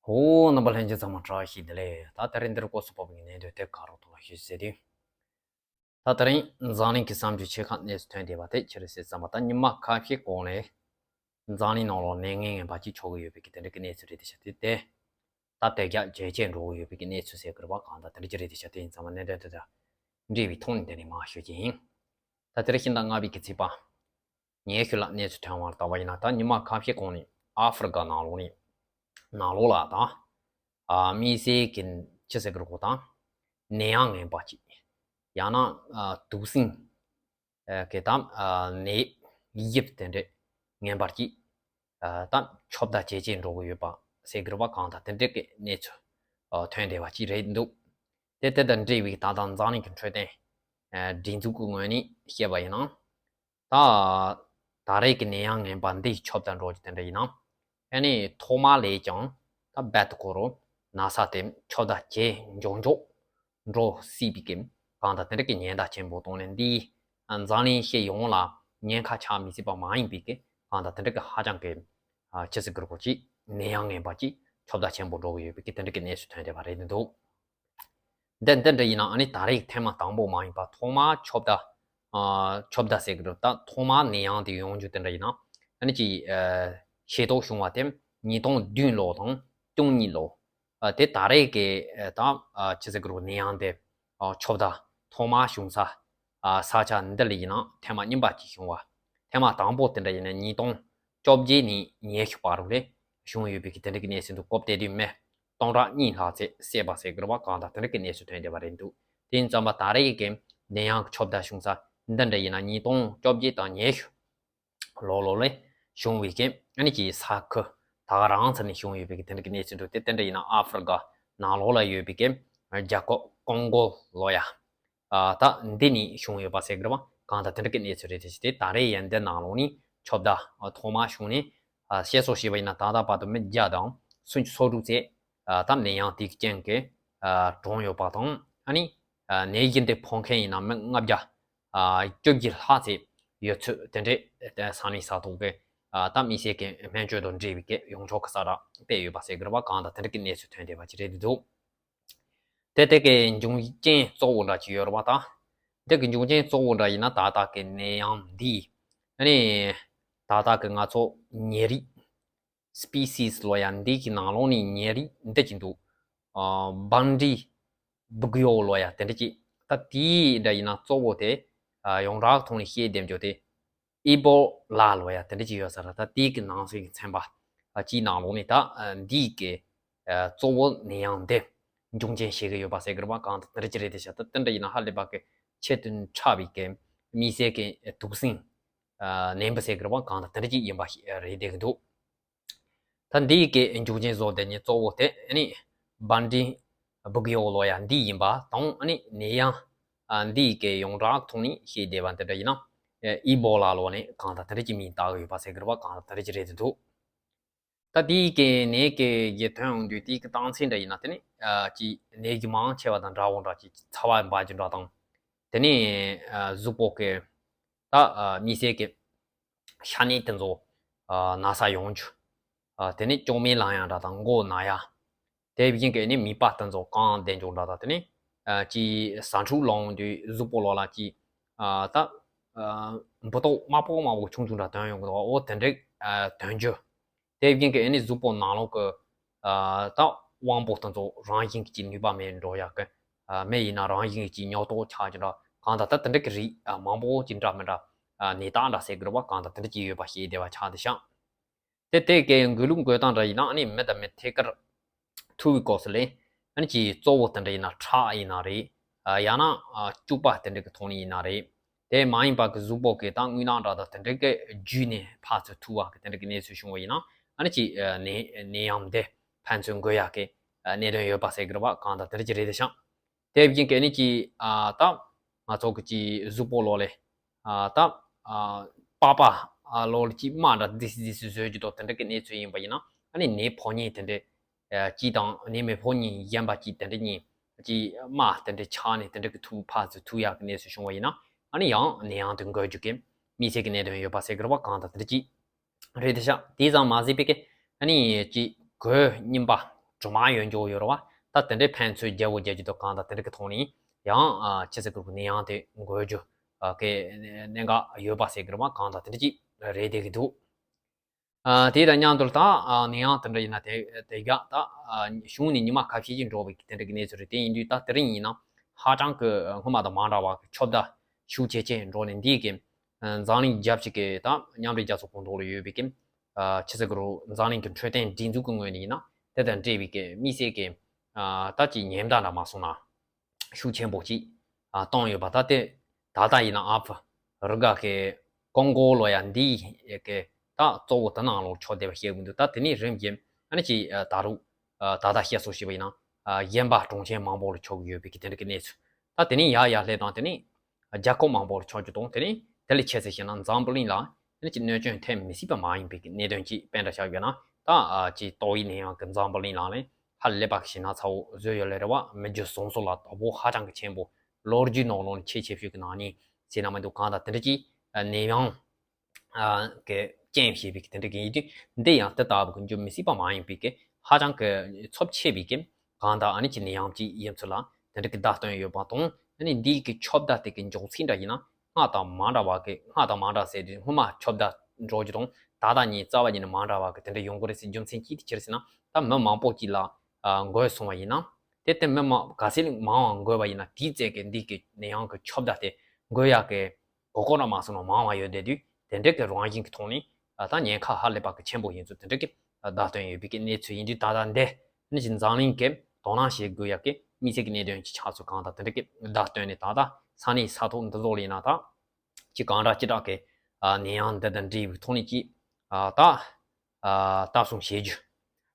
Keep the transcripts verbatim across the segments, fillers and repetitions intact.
ཧོ། རྣམ་པ་ལྷན་རྒྱས་ཚང་མ་བཀྲ་ཤིས་བདེ་ལེགས། ད་དེ་རིང་འདིར་སྐོར་སུ་ཕོག་པའི་གནད་དོན་དེ་ག་རོགས་ཐོག་ལ་ཞུ་ཟེར་དུས། ད་དེ་རིང་འཛམ་གླིང་གི་བསམ་རྒྱུ་ཆེ་ཁག་གནས་སུ་ཐོན་བསྡད་པ་དེ་ཅི་རེད་ཟེར་ཙམ་པ། ད་ཉི་མ་ཁ་ཤས་གོང་ནས་འཛམ་གླིང་ནང་ལ་ནད་ངན་ངན་པ་ཅིག་ཆགས་ཀྱི་ཡོད་པའི་གི་དེ་འདྲ་གི་གནས་ཚུལ་རེད་དེ་ཤ་དེ་དེ། ད་དེ་རྒྱ་ཇེ་ཆེ་འགྲོ་གི་ཡོད་པའི་གི་གནས་ཚུལ་ཟེར་དགོས་རེད་པ། གང་ལྟར་དེ་འདྲ་ཅི་རེད་དེ་ཤ་དེ་ཡིན་ཙམ་པ་གནད་དོན་དེ་དང་འབྲེལ་བའི་ཐོག་ནས་དེ་ནས་མར་ཞུ་གི་ཡིན། ད་དེ་རིང་ཤིང་རྟ་ལྔ་པའི་གི་ཚིག་པ། ཉེ་ཤོས་ལ་གནས་ཚུལ་ཐོན་པར་བལྟ་བ་ཡིན་ན། ད་ཉི་མ་ཁ་ཤས་གོང་ནས་ཨ་ཧྥེ་རི་ཀ་ནང་ལོགས་ནས་ནང་ལོགས་ལ་ད་ཨ་དམིགས་བསལ་གྱི་ཅི་ཟེར་དགོས་རེད་གོ། ད་ནད་ཡམས་ངན་པ་ཅིག་ཡང་ན་ཨ་དུག་སྲིན་ཨ་གི་ད་ཨ་ནད་ཡམས་དེ་འདྲས་ངན་པ་ཅིག་ཨ་ད་ཁྱབ་གདལ་ཇེ་ཆེ་འགྲོ་གི་ཡོད་པ་ཟེར་དགོས་རེད་པ། གང་ལྟར་དེ་འདྲས་ཀྱི་གནས་ཚུལ་ཨ་ཐོན་བསྡད་པ་ཅིག་རེད་འདུག་དེ་དེ་དང་འབྲེལ་བའི་ད་ལྟ་འཛམ་གླིང་གི་འཕྲོད་བསྟེན་ཨ་སྒྲིག་འཛུགས་ཀྱི་ངོས་ནས་བཤད་པ་ཡིན་ན། ད་ད་རེས་ཀྱི་ནད་ཡམས་ངན་པ་འདི་ཁྱབ་གདལ་འགྲོ་རྒྱུ་དེ་འདྲ་ཡིན་ན། ཨ་ནི་ཐོག་མ་ལས་ཀྱང་ད་རྦད་དེ་ཁོ་རང་ན་ཚ་དེ་ཁྱབ་གདལ་ཇེ་མགྱོགས་མགྱོགས་འགྲོ་སྲིད་པའི་གི་གང་ལྟར་དེ་འདྲ་གི་ཉེན་བརྡ་ཆེན་པོ་བཏང་ནས། འདི་འཛམ་གླིང་སྤྱི་ཡོངས་ལ་ཉེན་ཁ་ཆགས་མི་སྲིད་པ་མ་ཡིན་པའི་གི་གང་ལྟར་དེ་འདྲ་གི་ཧ་ཅང་གི་ཨ་ཅི་ཟེར་དགོས་རེད་གོ། ཅིག་ནད་ཡམས་ངན་པ་ཅིག་ཁྱབ་གདལ་ཆེན་པོ་འགྲོ་གི་ཡོད་པའི་གི་དེ་འདྲ་གི་གནས་ཚུལ་ཐོན་བསྡད་པ་རེད་འདུག་འདི་འདི་འདྲ་ཡིན་ན་ཨ་ནི་ད་རེས་ཐེངས་མ་དང་པོ་མ་ཡིན་པ། ཐོག་མ་ཁྱབ་གདལ་ཨ་ཁྱབ་གདལ་ཟེར་གི་རེད། ད་ཐོག་མ་ནད་ཡམས་དེ་ཡོང་རྒྱུ་དེ་འདྲ་ཡིན་ན་ཨ་ནི་ཅིག་ཨ་ཤེས་རྟོགས་བྱུང་བ་དེ་ཉིས་སྟོང་བདུན་ལོ་དང་བཅུ་གཉིས་ལོ། ཨ་དེ་ད་རེས་ཀྱི་ཨ་ད་ཨ་ཅི་ཟེར་གི་རེད། ནད་ཡམས་དེ་ཨ་ཁྱབ་གདལ་ཐོག་མ་བྱུང་ས་ཨ་ས་ཆ་འདི་ལ་ཡིན་ན་ཐེངས་མ་གཉིས་པ་ཅིག་བྱུང་བ། ཐེངས་མ་དང་པོ་དེ་འདྲ་ཡིན་ན་ཉིས་སྟོང་བཅོ་བརྒྱད་ནས་ཉི་ཤུ་བར་དུ་ལ་བྱུང་ཡོད་པའི་གི་དེ་འདྲ་གི་གནས་ཚུལ་འདུག་སྐབས་དེ་དུས་མི་སྟོང་ཕྲག་གཉིས་ལྷག་ཙམ་བསད་པ་ཟེར་གི་རེད་པ། གང་ལྟར་དེ་འདྲ་གི་གནས་ཚུལ་ཐོན་བསྡད་པ་རེད་འདུག་དེ་ཡིན་ཙམ་པ་ད་རེས་ཀྱི་ནད་ཡམས་ཁྱབ་གདལ་བྱུང་ས་འདི་འདྲ་ཡིན་ན་ཉིས་སྟོང་བཅོ་བརྒྱད་དང་ཉི་ཤུ་ལོ་ལོ་ལ་བྱུང་བའི་གི་ཨ་ནི་ཅིག་ས་ཁུལ་ད་ག་རང་ས་ནས་བྱུང་ཡོད་པའི་གི་དེ་འདྲ་གི་གནས་ཚུལ་འདུག་དེ་དེ་འདྲ་ཡིན་ན་ཨ་ཧྥེ་རི་ཀ་ནང་ལོགས་ལ་ཡོད་པའི་གི་རྒྱལ་ཁབ་ཀོང་ཀོ་ལོ་ཡ། ཨ་ད་འདི་ནས་བྱུང་ཡོད་པ་ཟེར་གི་རེད་པ། གང་ལྟར་དེ་འདྲ་གི་གནས་ཚུལ་རེད་དེ། ཞེས་ཏེ་ད་རེས་ཡང་འདི་ནང་ལོགས་ནས་ཁྱབ་གདལ་ཨ་ཐོག་མ་བྱུང་ནས་ཨ་བཤད་སྲོལ་བྱས་པ་ཡིན་ན་ད་ལྟ་བར་དུ་མི་བརྒྱ་དང་སུམ་ཅུ་སོ་དྲུག་ཙམ་ཨ་ད་ནད་ཡམས་དེའི་རྐྱེན་གྱིས་ཨ་གྲོངས་ཡོད་པ་དང་། ཨ་ནི་ཨ་ནད་གཞི་འདི་ཕོག་མཁན་ཡིན་ན་མི་ལྔ་བརྒྱ་ཨ་བཅོ་བརྒྱད་ལྷག་ཙམ་ཡོད་ཚུལ་དེ་འདྲའི་ས་གནས་ས་ཐོག་གི་ཨ་ད་དམིགས་བསལ་གྱི་སྨན་བཅོས་དང་འབྲེལ་བའི་གི་ཡོངས་ཁྱབ་ཀྱི་གསལ་བསྒྲགས་སྤེལ་ཡོད་པ་ཟེར་གི་རེད་པ། གང་ལྟར་དེ་འདྲ་གི་གནས་ཚུལ་ཐོན་བསྡད་པ་ཅིག་རེད་འདུག་དེ་དེ་གི་འབྱུང་རྐྱེན་གཙོ་བོ་འདྲ་ཅིག་ཡོད་རེད་པ། ད་དེ་གི་འབྱུང་རྐྱེན་གཙོ་བོ་འདྲ་ཡིན་ན་ད་ལྟ་གི་ནད་ཡམས་འདི་ཨ་ནི་ད་ལྟ་གི་ང་ཚོ་ཉེ་རིགས་species་ལོ་ཡ་འདི་གི་ནང་ལོགས་ནས་ཉེ་རིགས་འདི་ཅིག་འདུག་ཨ་བན་ཌི་བུག་ཡོ་ལོ་ཡ་དེ་འདྲ་ཅིག་ད་དེའི་འདྲ་ཡིན་ན་གཙོ་བོ་དེ་ཨ་ཡོངས་གྲགས་ཐོག་ནས་བཤད་བསྡད་རྒྱུ་དེ་ཨི་བོ་ལ་ལོ་ཡ་དེ་འདྲ་ཅིག་ཡོད་ས་རེད། ད་དེའི་གི་ནང་གསེས་ཀྱི་ཚན་པ་ཨ་ཅིག་ནང་ལོགས་ནས་ད་ཨ་འདིའི་གི་ཨ་གཙོ་བོ་ནད་ཡམས་འདི་འབྱུང་རྐྱེན་བྱེད་ཀྱི་ཡོད་པ་ཟེར་གི་རེད་པ། གང་ལྟར་དེ་འདྲ་ཅིག་རེད་དེ་ཤ། ད་དེ་འདྲ་ཡིན་ན་ཧ་ལས་པ་གི་ཁྱད་དུ་འཕགས་པའི་གི་དམིགས་བསལ་གི་དུག་སྲིན་ཨ་ནད་འབུ་ཟེར་གི་རེད་པ། གང་ལྟར་དེ་འདྲ་ཅིག་ཡིན་པ་ཞིག་རེད་བསྡད་གི་འདུག་ད་འདིའི་གི་འབྱུང་རྐྱེན་བཟོ་དེ་ནི་གཙོ་བོ་དེ་ཨ་ནི་བན་ཌི་བུག་ཡོ་ལོ་ཡ་འདི་ཡིན་པ་དང་། ཨ་ནི་ནད་ཡམས་ཨ་འདིའི་གི་ཡོངས་གྲགས་ཐོག་ནས་བཤད་བསྡད་པ་འདི་འདྲ་ཡིན་ན་ཨི་བོ་ལ་ལོ་ནས་གང་ལྟར་དེ་འདྲ་ཅིག་མིང་བཏགས་གི་ཡོད་པ་ཟེར་གི་རེད་པ། གང་ལྟར་དེ་འདྲ་ཅིག་རེད་དེ་འདུག་ད་དེའི་གི་ནད་ཀྱི་རྒྱུ་ཐོན་འོང་དུས་དེའི་གི་རྟགས་མཚན་འདྲ་ཡིན་ན་དེ་ནི་ཨ་ཅིག་ནད་ཀྱི་མང་ཆེ་བ་དང་འདྲ་བོ་འདྲ་ཅིག་ཚ་བ་འབར་རྒྱུ་འདྲ་དང་། དེ་ནི་ཨ་གཟུགས་པོ་གི་ད་ཨ་དམིགས་བསལ་གི་ཤ་གནད་དེ་ཚོ་ཨ་ན་ཚ་ཡོང་རྒྱུ། ཨ་དེ་ནི་ལྕོག་མེ་ལངས་ཡག་འདྲ་དང་མགོ་ན་ཡག་དེ་བཞིན་གི་ཨ་ནི་མིད་པ་དེ་ཚོ་གང་བསྡད་རྒྱུ་འདྲ་དང་། དེ་ནི་ཨ་ཅིག་ཟ་འཕྲུག་ལངས་དུས་གཟུགས་པོ་ལོགས་ལ་ཅིག་ཨ་ད་ཨ་འབུ་ཏོག་དམར་པོ་དམར་པོ་ཆུང་ཆུང་འདྲ་ཐོན་ཡོང་གི་འདུག་འོ་དེ་འདྲའི་ཨ་ཐོན་རྒྱུ། དེ་བཞིན་གི་ཨ་ནི་གཟུགས་པོ་ནང་ལོགས་ཀྱི་ཨ་ད་དབང་པོ་དེ་ཚོ་རང་བཞིན་གྱིས་ནུས་པ་མེད་འགྲོ་ཡག་གི། ཨ་མི་ཡིན་ན་རང་བཞིན་གྱིས་ཉོག་ཏོག་ཆགས་ཀྱི་འདྲ། གང་ལྟར་ད་དེ་འདྲ་གི་རིགས་ཨ་མང་པོ་ཅིག་འདྲ་མི་འདྲ་ཨ་ནད་རྟགས་འདྲ་ཟེར་གི་རེད་པ། གང་ལྟར་དེ་འདྲ་ཅིག་ཡོད་པ་ཞིག་བསྡད་པ་ཆགས་བསྡད་ཤག་དེ་དེ་གའི་འགོས་ལུགས་འགོས་སྟངས་འདྲ་ཡིན་ན་ཨ་ནི་མི་དང་མི་ཐད་ཀར་ཐུག་པའི་སྐབས་སུ་ལས་ཨ་ནི་ཅིག་གཙོ་བོ་དེ་འདྲ་ཡིན་ན་ཁྲག་ཡིན་ན་རེད། ཨ་ཡང་ན་ཨ་སྐྱུག་པ་དེ་འདྲ་གི་ཐོག་ནས་ཡིན་ན་རེད། དེ་མ་ཡིན་པ་གི་གཟུགས་པོ་གི་ད་རྔུལ་ནག་འདྲ་དང་དེ་འདྲ་གི་བརྒྱུད་ནས་ཕར་ཚུར་ཐུག་པ་གི་དེ་འདྲ་གི་གནས་ཚུལ་བྱུང་བ་ཡིན་ན་ཨ་ནི་ཅིག་ཨ་ནད་ནད་ཡམས་དེ་ཕན་ཚུན་འགོས་ཡག་གི་ཨ་གནད་དོན་ཡོད་པ་ཟེར་གི་རེད་པ། གང་ལྟར་དེ་འདྲ་ཅིག་རེད་དེ་ཤག་དེ་བཞིན་གི་ཨ་ནི་ཅིག་ཨ་ད་ང་ཚོ་གི་ཅིག་གཟུགས་པོ་ལོགས་ལས་ཨ་ད་ཨ་པགས་པ་ཨ་ལོགས་ལ་ཅིག་རྨ་འདྲ་རྫིག་རྫིག་བཟོས་ཀྱི་འདུག་དེ་འདྲ་གི་གནས་ཚུལ་ཡིན་པ་ཡིན་ན་ཨ་ནི་ནད་ཕོག་མཁན་དེ་འདྲ་ཨ་ཅིག་དང་ནད་མི་ཕོག་མཁན་གཞན་པ་ཅིག་དེ་འདྲ་གཉིས་ཅིག་རྨ་དེ་འདྲ་ཆགས་ནས་དེ་འདྲ་གི་ཐུག་ཕར་ཚུར་ཐུག་ཡག་གི་གནས་ཚུལ་བྱུང་བ་ཡིན་ན་ཨ་ནི་ཡང་ནད་ཡམས་དེ་འགོས་རྒྱུ་གི་དམིགས་བསལ་གི་གནད་དོན་ཡོད་པ་ཟེར་གི་རེད་པ། གང་ལྟར་དེ་འདྲ་ཅིག་རེད་དེ་ཤག་དེ་ཙམ་མ་ཟད་པའི་གི་ཨ་ནི་ཅིག་གོས་རྙིང་པ་ གྲུ་མ་ཡོད་འཇོག་ཡོད་རེད་བ། ད་དེ་འདྲའི་ཕན་ཚུན་རྒྱག་དགོས་རྒྱག་རྒྱུ་དང་གང་ལྟར་དེ་འདྲ་གི་ཐོག་ནས་ཡང་ཨ་ཕྱི་ཚེ་གི་ནད་ཡམས་དེ་འགོས་རྒྱུ་ཨ་གི་གནད་འགག་ཡོད་པ་ཟེར་གི་རེད་བ། གང་ལྟར་དེ་འདྲ་ཅིག་རེད་བསྡད་གི་འདུག་ཨ་དེ་དང་མཉམ་དུ་ད་ཨ་ནད་ཡམས་དེ་འདྲ་ཡིན་ན་དེ་དེ་ག་ད་ཨ་བྱུང་ནས་ཉི་མ་ཁ་ཤས་ཅིག་འགྲོ་བའི་དེ་འདྲ་གི་གནས་ཚུལ་རེད། དེ་ཡིན་དུས་ད་དེ་རིང་ཡིན་ན་ཧ་ཅང་གི་སྔོན་མ་དང་མ་འདྲ་བ་གི་ཁྱབ་གདལ་ཤུགས་ཆེ་ཆེ་འགྲོ་ནས་འདི་གི་འཛམ་གླིང་རྒྱབ་ཅིག་གི་ད་མཉམ་འབྲེལ་རྒྱལ་ཚོགས་ཁོངས་གཏོགས་ལ་ཡོད་པའི་གི་ཨ་ཕྱི་ཚེ་གི་རུ་འཛམ་གླིང་གི་འཕྲོད་བསྟེན་སྒྲིག་འཛུགས་ཀྱི་ངོས་ནས་ཡིན་ན་དེ་དང་འབྲེལ་བའི་གི་དམིགས་བསལ་གི་ཨ་ད་ཅིག་ཉེན་བརྡ་འདྲ་མ་སོང་ན་ཤུགས་ཆེན་པོ་ཅིག་ཨ་བཏང་ཡོད་པ། ད་དེ་ད་ལྟ་ཡིན་ན་ཨ་ཕ་རི་ག་གི་ཀོང་གོ་ལོ་ཡ་འདི་གི་ད་གཙོ་བོ་དེ་ནང་ལོགས་ཁྱབ་བསྡད་པ་བཤད་གི་འདུག་ད་དེ་ནས་རིམ་བཞིན་ཨ་ནི་ཅིག་ཨ་ད་རུང་ཨ་ད་ལྟ་བཤད་སྲོལ་བྱས་པ་ཡིན་ན་ཨ་གཞན་པ་གྲོང་ཁྱེར་མང་པོ་ལ་ཁྱབ་གི་ཡོད་པའི་གི་དེ་འདྲ་གི་གནས་ཚུལ། ད་དེ་ནས་ཡར་ཡར་སླེབས་དང་དེ་ནས་རྒྱལ་ཁབ་མང་པོར་ཁྱབ་རྒྱུ་དང་། དེ་ནས་དེ་ལས་ཁྱད་ཆོས་བཤད་ན་འཛམ་བུ་གླིང་ལ་དེ་ནས་ཀྱི་གནོད་སྐྱོན་ཐེབས་མི་སྲིད་པ་མ་ཡིན་པའི་གནད་དོན་ཅིག་དཔེ་འདྲ་བཞག་ཡོད་ན། ད་ཨ་ཅིག་ཏོག་དབྱིབས་ནད་ཡམས་ཀྱི་འཛམ་བུ་གླིང་ནང་ལ་ཧ་ལས་པ་ཞེ་ན་ཚ་བོ་བཟོས་ཡོད་ལེ་རེད་བ། མི་རྒྱུ་སོང་སོང་ལ་དོ་ཕོག་ཧ་ཅང་གི་ཆེན་པོ། ལོ་རྒྱུས་ནང་ལོགས་ནས་ཆེས་ཆེ་ཤོས་ཀྱི་ནང་ནས་ཟེར་ན་མི་འདུག་གང་ལྟར་དེ་འདྲ་ཅིག་ནད་ཡམས་ཀྱི་རྐྱེན་བྱས་པའི་དེ་འདྲ་གི་ཡིན་དུས། འདི་ཡང་དེ་ལྟ་བུ་གི་འགྱུར་མི་སྲིད་པ་མ་ཡིན་པའི་གི་ཧ་ཅང་གི་ཚབས་ཆེ་བའི་གི་གང་ལྟར་ཨ་ནི་ཅིག་ནད་ཡམས་ཅིག་ཡིན་ཚུལ་ལ་དེ་འདྲ་གི་བརྡ་སྟོན་ཡོད་པ་དང་། ཨ་ནི་འདིའི་གི་ཁྱབ་བརྡ་དེ་གི་མགྱོགས་ཚད་འདྲ་ཡིན་ན་སྔར་དང་མ་འདྲ་བ་གི། སྔར་དང་མ་འདྲ་ཟེར་དུས་སྔོན་མ་ཁྱབ་བརྡ་འགྲོ་རྒྱུ་དང་ད་ལྟ་ཉིད་རྩ་བ་ཉིད་ནས་མ་འདྲ་བ་གི་དེ་འདྲ་ཡོང་གི་རེད་ཟེར། རྒྱུ་མཚན་ཅི་དེ་ཁྱེར་ཟེར་ན། ད་མི་མང་པོ་ཅིག་ལ་ཨ་འགོས་སོང་བ་ཡིན་ན། དེ་ལྟར་མི་མང་ག་ཚད་མང་བ་འགོས་པ་ཡིན་ན་དེའི་ཚད་ཀྱི་འདི་གི་ནད་ཡམས་ཀྱི་ཁྱབ་བརྡ་དེ་འགོས་ཡག་གི་གོ་སྐབས་ར་མ་སོང་ན་མང་བ་ཡོད་བསྡད་དུས། དེ་འདྲ་གི་རང་བཞིན་གྱི་ཐོག་ནས་ཨ་ད་ཉེན་ཁ་ཧ་ལས་པ་གི་ཆེན་པོ་ཡིན་ཚུལ་དེ་འདྲ་གི་བརྡ་སྟོན་ཡོད་པའི་གི་གནས་ཚུལ་ཡིན་དུས། ད་ལྟ་འདི་ནི་ཅིག་འཛམ་གླིང་གི་དོ་སྣང་བྱེད་དགོས་ཡག་གི་དམིགས་བསལ་གྱི་གནད་དོན་ཅིག་ཆགས་ཚུལ་གང་ལྟར་དེ་འདྲ་གི་བརྡ་སྟོན་ནས། ད་ལྟ་ས་གནས་ས་ཐོག་འདི་ཚོ་ལ་ཡིན་ན་ད་ཅིག་གང་འདྲ་ཅི་འདྲ་གི་ཨ་ནད་ཡམས་འདི་དང་འབྲེལ་བའི་ཐོག་ནས་ཅིག་ཨ་ད་ཨ་ལྟ་སྲུང་བྱེད་རྒྱུ།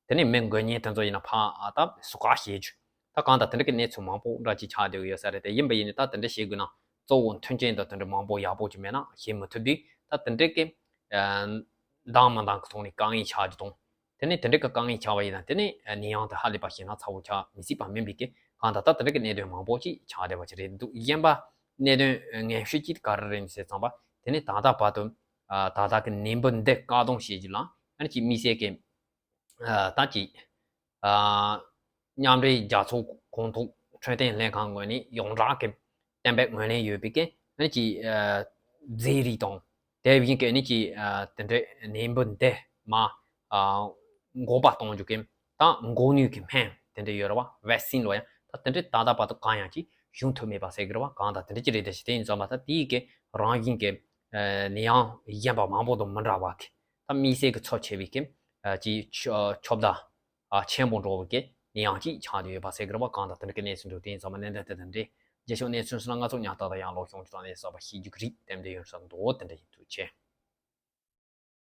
དེ་ནས་མི་འགོས་མཁན་དེ་ཚོ་ཡིན་ན་ཕར་ཨ་ད་སོ་ཀ་བྱེད་རྒྱུ། ད་གང་ལྟར་དེ་འདྲ་གི་གནས་ཚུལ་མང་པོ་འདྲ་ཅིག་ཆགས་བསྡད་ཡོད་ས་རེད། དེ་ཡིན་པ་ཡིན་ནའི་ད་དེ་འདྲ་བྱེད་དགོས་ན་གཙོ་བོ་མཐུན་རྐྱེན་དང་དེ་འདྲ་མང་པོ་ཡག་པོ་ཅིག་མེད་ན་བྱེད་མི་ཐུབ་དུས། ད་དེ་འདྲ་གི་ཨ་འདང་མི་འདང་གི་ཐོག་ནས་དཀའ་ངལ་ཆགས་རྒྱུ་དང་། དེ་ནས་དེ་འདྲ་གི་དཀའ་ངལ་ཆགས་པ་ཡིན་ན་དེ་ནས་ནད་ཡམས་དེ་ཧ་ལས་པ་ཞེ་ན་ཚ་བོ་ཆགས་མི་སྲིད་པ་མིན་པའི་གི་གང་ལྟར་ད་དེ་འདྲ་གི་གནད་དོན་མང་པོ་ཅིག་ཆགས་བསྡད་པ་ཅིག་རེད་འདུག་གཞན་པ་གནད་དོན་ངན་ཤོས་ཅིག་ག་རེ་རེད་ཟེར་ཙམ་པ། དེ་ནས་ད་ལྟ་བར་དུ་ཨ་ད་ལྟ་གི་ནད་འབུ་འདི་བཀག་སྡོམ་བྱེད་རྒྱུ་ལ་ཨ་ནི་ཅིག་དམིགས་བསལ་གི་ཨ་ད་ཅིག་ཨ་མཉམ་འབྲེལ་རྒྱལ་ཚོགས་ཁོངས་གཏོགས་འཕྲོད་བསྟེན་ལྷན་ཁང་ངོས་ནས་ཡོངས་གྲགས་ཀྱི་གཏན་འབེབས་ངོས་ལེན་ཡོད་པའི་གི་ཨ་ནི་ཅིག་ཨ་རྫས་རིགས་དང་། དེ་བཞིན་གི་ཨ་ནི་ཅིག་ཨ་དེ་འདྲའི་ནད་འབུ་འདི་མ་ཨ་འགོག་པ་གཏོང་རྒྱུ་གི་ད་འགོག་ནུས་ཀྱི་སྨན་དེ་འདྲ་ཡོད་རེད་བ། ཝེག་སིན་ལོ་ཡ། ད་དེ་འདྲའི་ད་ལྟ་བར་དུ་གང་ཡང་ཅིག་བྱུང་ཐུབ་མེད་པ་ཟེར་གི་རེད་བ། གང་ལྟར་དེ་འདྲ་ཅིག་རེད། དེ་ཞིག་དེ་ཡིན་ཙམ་པ་ད་དེའི་གི་རང་བཞིན་གི་ཨ་ནད་ཡམས་གཞན་པ་མང་པོ་དང་མི་འདྲ་བ་གི་ད་དམིགས་བསལ་གི་ཚབས་ཆེ་བའི་གི་ཨ་ཅིག་ཁྱབ་བརྡ་ཨ་ཆེན་པོ་འགྲོ་བའི་གི་ནད་ཡམས་ཅིག་ཆགས་བསྡད་ཡོད་པ་ཟེར་གི་རེད་བ། གང་ལྟར་དེ་འདྲ་གི་གནས་ཚུལ་འདུག་དེ་ཡིན་ཙམ་པ་གནད་དོན་དེ་དང་འབྲེལ་རྒྱལ་ཕྱོགས་གནས་ཚུལ་སོགས་ལ་ང་ཚོ་ཉག་ཏག་ཏག་ཡང་ལོག་ཤོང་རྒྱུ་དང་གནས་ཚུལ་གསར་པ་ཤེས་རྒྱུ་གི་རིགས་དེ་འདྲ་ཡོད་ས་འདུག་དེ་འདྲ་ཡིན། ཐུགས་རྗེ་ཆེ།